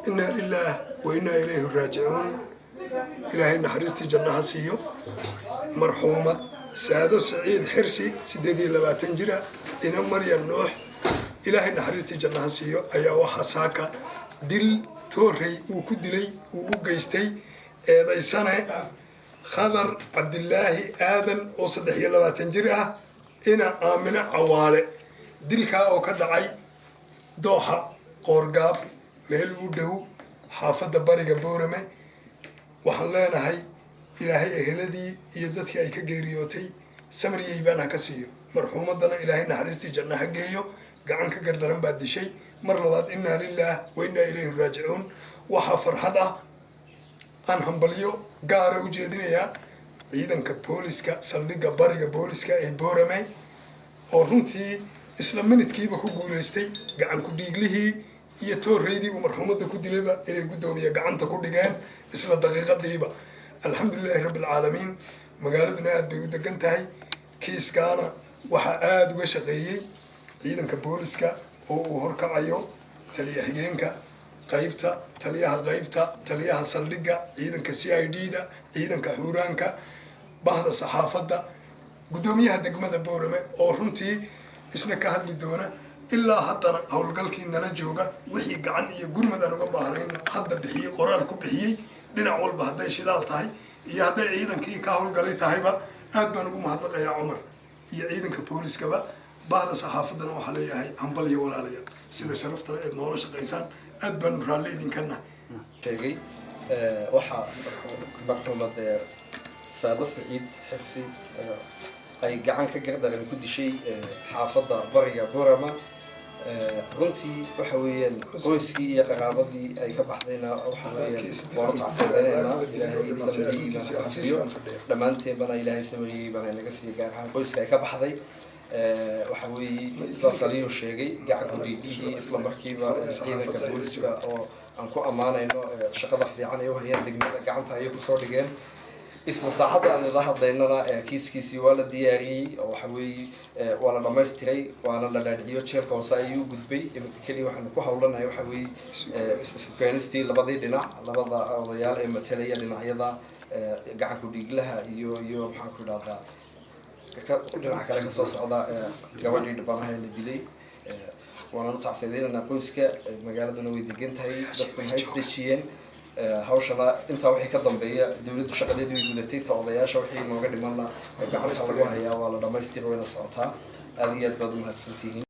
Inaa lilaah wa innaa ilayhi raajicuun. Ilaahay naxariistii jannaha siiyo marxuumad Saado Saciid Xirsi, 28 jira, ina Maryan Nuux. Ilaahay naxariistii jannaha siiyo. Ayaa waxaa saaka dil toorey uu ku dilay, uu u geystay eedaysane Khadar Cabdilaahi Aadan oo 23 jir ah, ina Aamine Cawaale. Dilkaa oo ka dhacay dooxa Qoorgaab, meel u dhow xaafadda Bariga Boorame. Waxaan leenahay, Ilaahay eheladii iyo dadkii ay ka geeriyootay samariyey baan ha ka siiyo. Marxuumaddana Ilaahay naxariistii janna ha geeyo. Gacan ka gardaran baa dishay. Mar labaad, innaa lilaah wa innaa ilayhi raajicuun. Waxaa farxad ah, aan hambalyo gaara u jeedinayaa ciidanka booliska, saldhigga Bariga Booliska ee Boorame, oo runtii isla minidkiiba ku guulaystay gacan ku dhiiglihii iyo tooreydii uu marxuumadda ku dilayba inay guddoomiye gacanta ku dhigeen isla daqiiqadiiba. Alxamdulilaahi rabbi alcaalamiin. Magaaladuna aad bay u degan tahay. Kiiskaana waxaa aada uga shaqeeyey ciidanka booliska oo uu horkacayo taliya xigeenka qaybta, taliyaha qaybta, taliyaha saldhigga, ciidanka CID da, ciidanka xuuraanka, bahda saxaafadda, guddoomiyaha degmada Boorame oo runtii isna ka hadli doona. Ilaa haddana howlgalkii nala jooga, wixii gacan iyo gurmad aan uga baahnayna hadda bixiyey, qoraal ku bixiyey, dhinac walba, hadday shidaal tahay iyo hadday ciidankii ka howlgalay tahayba. Aad baan ugu mahadnaqayaa Cumar iyo ciidanka booliskaba. Bahda saxaafaddana waxaa leeyahay hambal iyo walaalayaal, sida sharaftale eed noola shaqaysaan, aad baanu raalli idinka nahay. Sheegay waxaa marxuumad Saado Saciid Xirsi ay gacan ka gardaran ku dishay xaafadda Bariga Borama. Runtii waxa weeyaan qoyskii iyo qaraabadii ay ka baxdayna waxa weeyaan waanu tacsiyadeynayna. Ilaahay samiriyey bana ka siiyo dhammaanteenbana, Ilaahay samiriyey bana naga siiyo, gaar ahaan qoyska ay ka baxday. Waxa weeye, isla taliyuu sheegay, gacanku dhiiglihii isla markiiba ciidanka booliska, oo aan ku ammaanayno shaqada fiican ay u hayaan degmada, gacanta ayay kusoo dhigeen. Isla saacadda aan ila hadlaynana kiiskiisii waa la diyaariyey oo waxa weeye waa la dhamaystiray, waana la dhaadhiciyo, jeelka hoose ayuu gudbay. Iminka keliya waxaanu ku hawlanahay waxa weeye isku keenistii labadii dhinac, labada odayaal ee matalaya dhinacyada gacanku dhiiglaha iyo maxaan ku idhahdaa, dhinaca kale kasoo socda gabadhii dhibanaha ee la dilay. Waananu tacsiyadeynanaa qoyska. Magaaladuna way degan tahay, dadkuna ha isdejiyeen. Hawshana intaa wixii ka dambeeya dawladdu shaqadeedii way gudatay. Ta odayaasha wixii nooga dhimanna gacanta lagu hayaa, waa la dhamaystira, wayna socotaa. Aada iyo aad baad umahadsantihiin.